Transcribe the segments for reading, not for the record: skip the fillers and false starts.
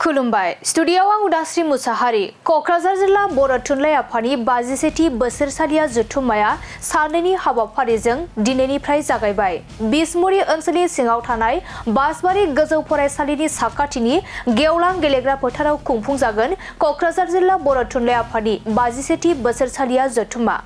खुलुमबाय स्टुडियोआव आं उदास्रि मुसाहारि क'क्राझार जिल्ला बर' थुनलाइ आफादनि 52थि बोसोरसालिया जथुम्माया साननैनि हाबाफारिजों दिनैनिफ्राय जागायबाय। बिसमुरि ओनसोलनि सिङाव थानाय बासबारि गोजौ फरायसालिनि साखाथिनि गेवलां गेलेग्रा फोथाराव खुंफुंजागोन क'क्राझार जिल्ला बर' थुनलाइ आफादनि 52थि बोसोरसालिया जथुम्मा।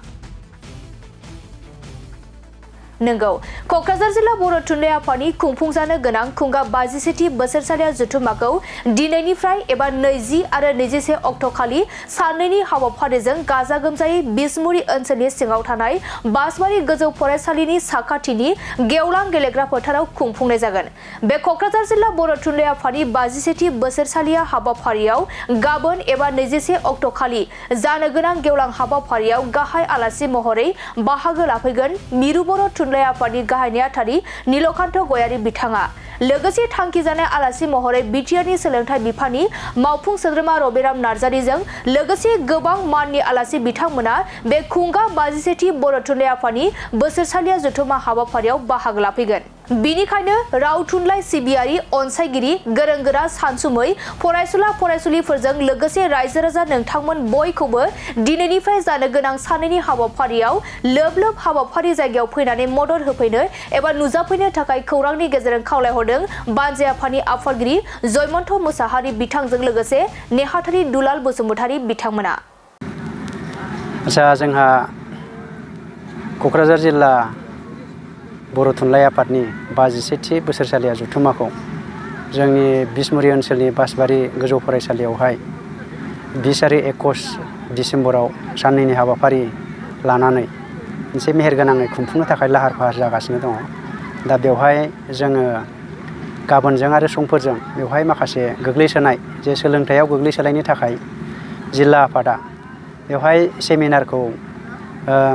नंगौ क'क्राझार जिल्ला बर' थुनलाइ आफादनि खुंफुंजानो गोनां खुंगा 52थि बोसोरसालिया जथुम्माखौ दिनैनिफ्राय एबा 20 आरो 21 अक्ट'खालि साननैनि हाबाफारिजों गाजा गोमजायै बिसमुरि ओनसोलनि सिङाव थानाय बासबारि गोजौ फरायसालिनि साखाथिनि गेवलां गेलेग्रा फोथाराव खुंफुंनाय जागोन। बे क'क्राझार जिल्ला बर' थुनलाइ आफादनि 52थि बोसोरसालिया हाबाफारियाव गाबोन एबा 21 अक्ट'खालि जानो गोनां गेवलां हाबाफारियाव गाहाय आलासि महरै बाहागो लाफैगोन मिरु बर' थुनलाइ आफादनि गाहाय नेहाथारि नीलकान्त गयारी बिथाङा। लोगोसे थांखि जानाय आलासि महरै बिटिआरनि सोलोंथाइ बिफाननि मावफुं सोद्रोमा रबिराम नार्जारीजों लोगोसे गोबां माननि आलासि बिथांमोना बे खुंगा 52थि बर' थुनलाइ आफादनि बोसोरसालिया जथुम्मा हाबाफारियाव बाहागो लाफैगोन। बिनिखायनो राव थुनलाइ सिबियारि अनसायगिरि गोरों गोरा सानसुमै फरायसुला फरायसुलिफोरजों लोगोसे रायजो राजा नोंथांमोन बयखौबो दिनैनिफ्राय जानो गोनां साननैनि हाबाफारियाव लोब लोब हाबाफारि जायगायाव फैनानै मदद होफैनो एबा नुजाफैनो थाखाय खौरांनि गेजेरजों खावलायहरदों बानजाय आफादनि आफादगिरि जयमन्त मुसाहारि बिथांजों लोगोसे नेहाथारि दुलाल बसुमतारी बिथांमोना। आच्छा जोंहा क'क्राझार जिल्ला बर' थुनलाइ आफादनि 52थि बोसोरसालिया जथुम्माखौ जोंनि बिसमुरि ओनसोलनि बासबारि गोजौ फरायसालियावहाय 20 आरो 21 डिसेम्बराव साननैनि हाबाफारि लानानै मोनसे मेहेरगोनाङै खुंफुंनो थाखाय लाहार फाहार जागासिनो दङ। दा बेवहाय जोङो गाबोनजों आरो समफोरजों बेवहाय माखासे गोग्लैसोनाय जे सोलोंथायाव गोग्लैसोनायनि थाखाय जिल्ला आफादा बेवहाय सेमिनारखौ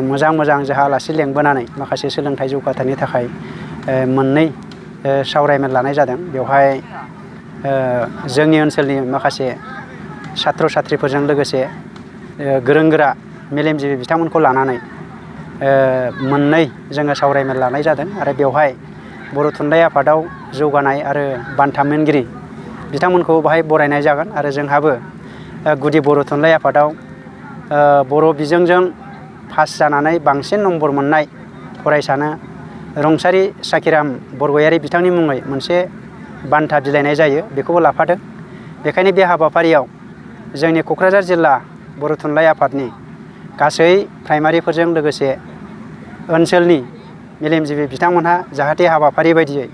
मोजां जोंहा आलासि लेंबोनानै माखासे सोलोंथाइ जौगाथायनि थाखाय मोननै सावरायमेल लानाय जादों। बेवहाय जोंनि ओनसोलनि माखासे सात्र साथ्रिफोरजों लोगोसे गोरों गोरा मेलेमजिबि बिथांमोनखौ लानानै मोननै जोङो सावरायमेल लानाय जादों आरो बेवहाय बर' थुनलाइ आफादाव जौगानाय आरो बान्था मोनगिरि बिथांमोनखौ बाहाय बरायनाय जागोन आरो जोंहाबो गुदि बर' थुनलाइ आफादाव बर' बिजोंजों पास जानानै बांसिन नम्बर मोननाय फरायसानो रुंसारि साखिराम बरगयारी बिथांनि मुङै मोनसे बान्था बिलाइनाय जायो, बेखौबो लाफादों। बेखायनो बे हाबाफारियाव जोंनि क'क्राझार जिल्ला बर' थुनलाइ आफादनि गासै प्राइमारिफोरजों लोगोसे ओनसोलनि मेलेमजिबि बिथांमोनहा जाहाथे हाबाफारि बायदियै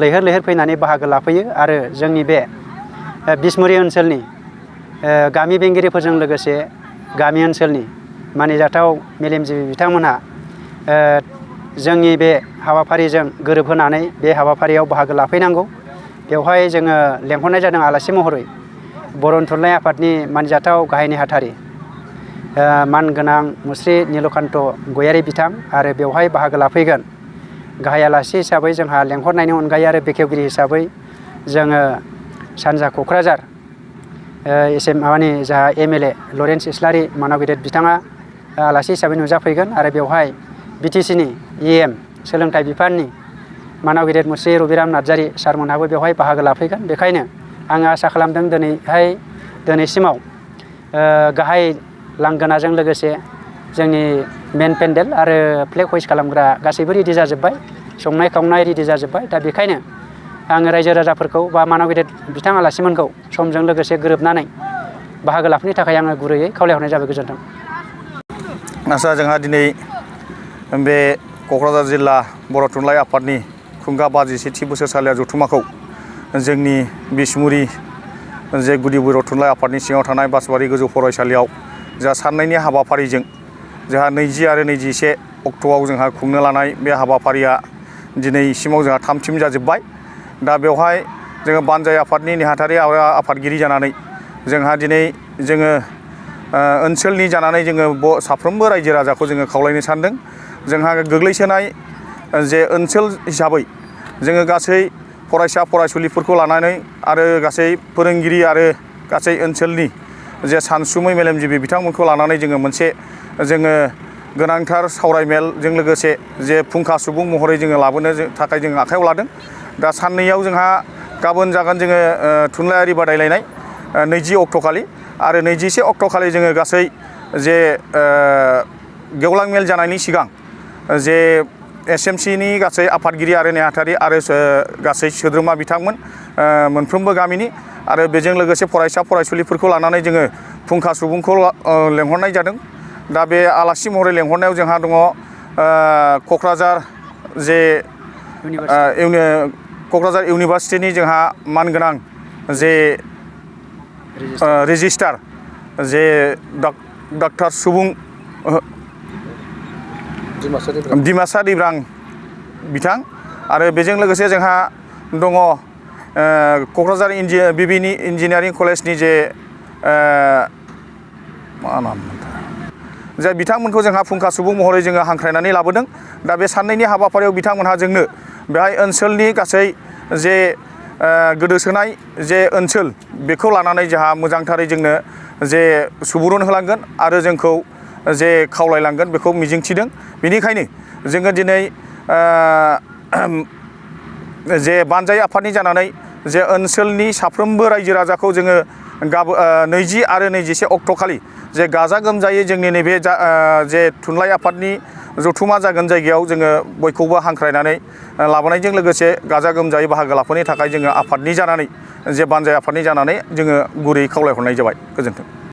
लैहोर लैहोर फैनानै बाहागो लाफैयो आरो जोंनि बे बिसमुरि ओनसोलनि गामि बेंगिरिफोरजों लोगोसे गामि ओनसोलनि मानिजाथाव मेलेमजिबि बिथांमोनहा जोंनि बे हाबाफारिजों गोरोबहोनानै बे हाबाफारियाव बाहागो लाफैनांगौ। बेवहाय जोङो लेंहरनाय जादों आलासि महरै बर' थुनलाइ आफादनि मानजाथाव गाहाय नेहाथारि मानगोनां मुस्रि नीलकान्त गयारी बिथां आरो बेवहाय बाहागो लाफैगोन गाहाय आलासि हिसाबै जोंहा लेंहरनायनि अनगायै आरो बेखेवगिरि हिसाबै जोङो सानजा क'क्राझार माबानि जाहा MLA लरेन्स इस्लारि मानव गेदेर बिथाङा आलासि हिसाबै नुजाफैगोन आरो बेवहाय BTCनि EM सोलोंथाइ बिफाननि मानव गेदेर मुस्रि रबिराम नार्जारी सारमोनहाबो बेवहाय बाहागो लाफैगोन। बेखायनो आङो आसा खालामदों दिनैसिमाव गाहाय लांगोनाजों लोगोसे जोंनि मेन पेन्डेल आरो फ्लेग हइस्ट खालामग्रा गासैबो रेडि जाजोब्बाय, संनाय खावनाय रेडि जाजोब्बाय। दा बेखायनो आङो रायजो राजाफोरखौ बा मानव गेदेर बिथां आलासिमोनखौ समजों लोगोसे गोरोबनानै बाहागो लाफैनो थाखाय आङो गुरैयै खावलायहरनाय जाबाय। गोजोन्थों। आच्छा जोंहा दिनै बे क'क्राझार जिल्ला बर' थुनलाइ आफादनि खुंगा 52थि बोसोरसालिया जथुम्माखौ जोंनि बिसमुरि जे गुदि बर' थुनलाइ आफादनि सिङाव थानाय बासबारि गोजौ फरायसालियाव जोंहा साननैनि हाबाफारिजों जोंहा 20 आरो 21 अक्ट'आव जोंहा खुंनो लानाय बे हाबाफारिया दिनैसिमाव जोंहा 3 जाजोब्बाय। दा बेवहाय जोङो बानजाय आफादनि नेहाथारि आरो आफादगिरि जानानै जोंहा दिनै जोङो ओनसोलनि जानानै जोङो साफ्रोमबो रायजो राजाखौ जोङो खावलायनो सानदों। जोंहा गोग्लैसोनाय जे ओनसोल हिसाबै जोङो गासै फरायसा फरायसुलिफोरखौ लानानै आरो गासै फोरोंगिरि आरो गासै ओनसोलनि जे सानसुमै मेलेमजिबि बिथांमोनखौ लानानै जोङो मोनसे गोनांथार सावरायमेलजों लोगोसे जे फुंखा सुबुं महरै जोङो लाबोनो थाखाय जों आखायाव लादों। दा साननैयाव जोंहा गाबोन जागोन जोङो थुनलाइयारि बादायलायनाय 20 अक्ट'खालि आरो 21 अक्ट'खालि जोङो गासै जे गेवलां मेल जानायनि सिगां जे SMCनि गासै आफादगिरि आरो नेहाथारि आरो गासै सोद्रोमा बिथांमोन मोनफ्रोमबो गामिनि आरो बेजों लोगोसे फरायसा फरायसुलिफोरखौ लानानै जोङो फुंखा सुबुंखौ लेंहरनाय जादों। दा बे आलासि महरै लेंहरनायाव जोंहा दङ क'क्राझार जे क'क्राझार इउनिभार्सिटिनि जोंहा मानगोनां जे रेजिस्ट्रार जे डक्टर सुबुं दिमासा दैब्रां बिथां आरो बेजों लोगोसे जोंहा दङ क'क्राझार बिबिनि इन्जिनियारिं कलेजनि जे मा नाम जे बिथांमोनखौ जोंहा फुंखा सुबुं महरै जोङो हांख्रायनानै लाबोदों। दा बे साननैनि हाबाफारियाव बिथांमोनहा जोंनो बेहाय ओनसोलनि गासै जे गोदोसोनाय जे ओनसोल बेखौ लानानै जोंहा मोजांथारै जोंनो जे सुबुरुन होलांगोन आरो जोंखौ जे खावलायलांगोन बेखौ मिजिंथिदों। बेनिखायनो जोङो दिनै जे बानजाय आफादनि जानानै जे ओनसोलनि साफ्रोमबो रायजो राजाखौ जोङो 20 आरो 21 अक्ट'खालि जे गाजा गोमजायै जोंनि नैबे जे थुनलाइ आफादनि जथुमा जागोन जायगायाव जोङो बयखौबो हांख्रायनानै लाबोनायजों लोगोसे गाजा गोमजायै बाहागो लाफैनो थाखाय जोङो आफादनि जानानै जे बानजाय आफादनि जानानै जोङो गुरैयै खावलायहरनाय जाबाय। गोजोन्थों।